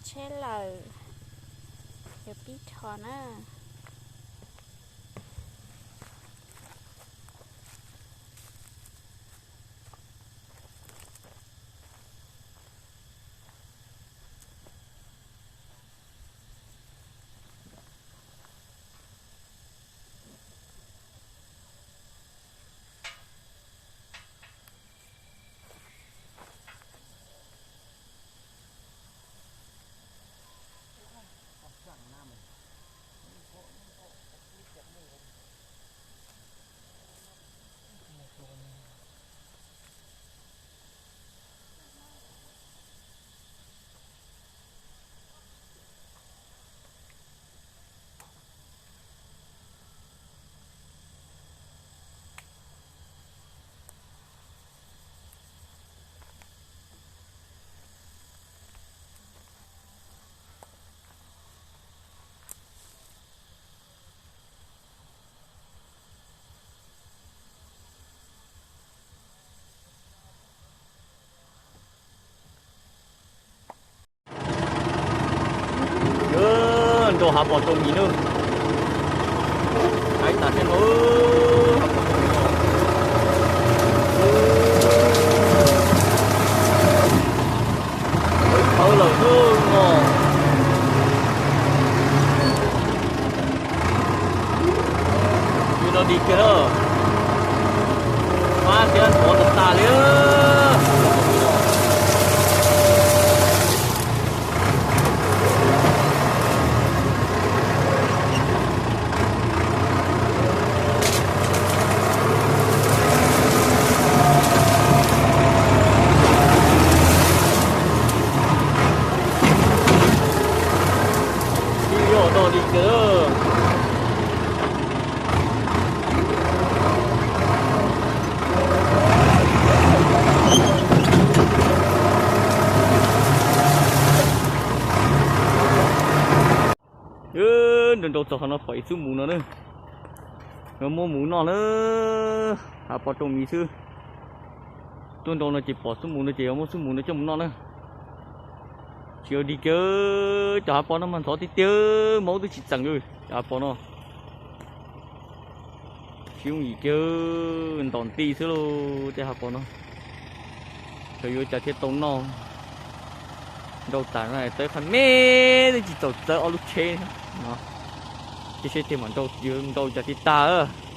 Tsheb lawm, yuav pib rho na. Nrau hav pos rau miv na. Haib tas thiab no. Khawb lawm xwb no. Yus no di kiag na. Mab thiab ntxhov tas tas li. Ib yog no li kiag. Nrau nrau txog qhov no pom ib xub mus no na. Yuav muab mus noj na. Hav pos rau miv xwb. Tuaj nrau no ces pom xub mus no ces yuav muab xub mus no coj mus noj na. Tsis ua dig kiag, cov hav pos no mas ntxhov tiag tiag, maub twb tsis txeem li cov hav pos no. Tsis yooj yim kiag, ntaus nti xwb lauj tej hav pos no. Xyov yuav cas thiaj tau noj. Nrau tas no txawb qhov me twb tsis txaus txawb ob lub tsheb no. Ces seb tej mam nrau, nrau cas thiaj tag.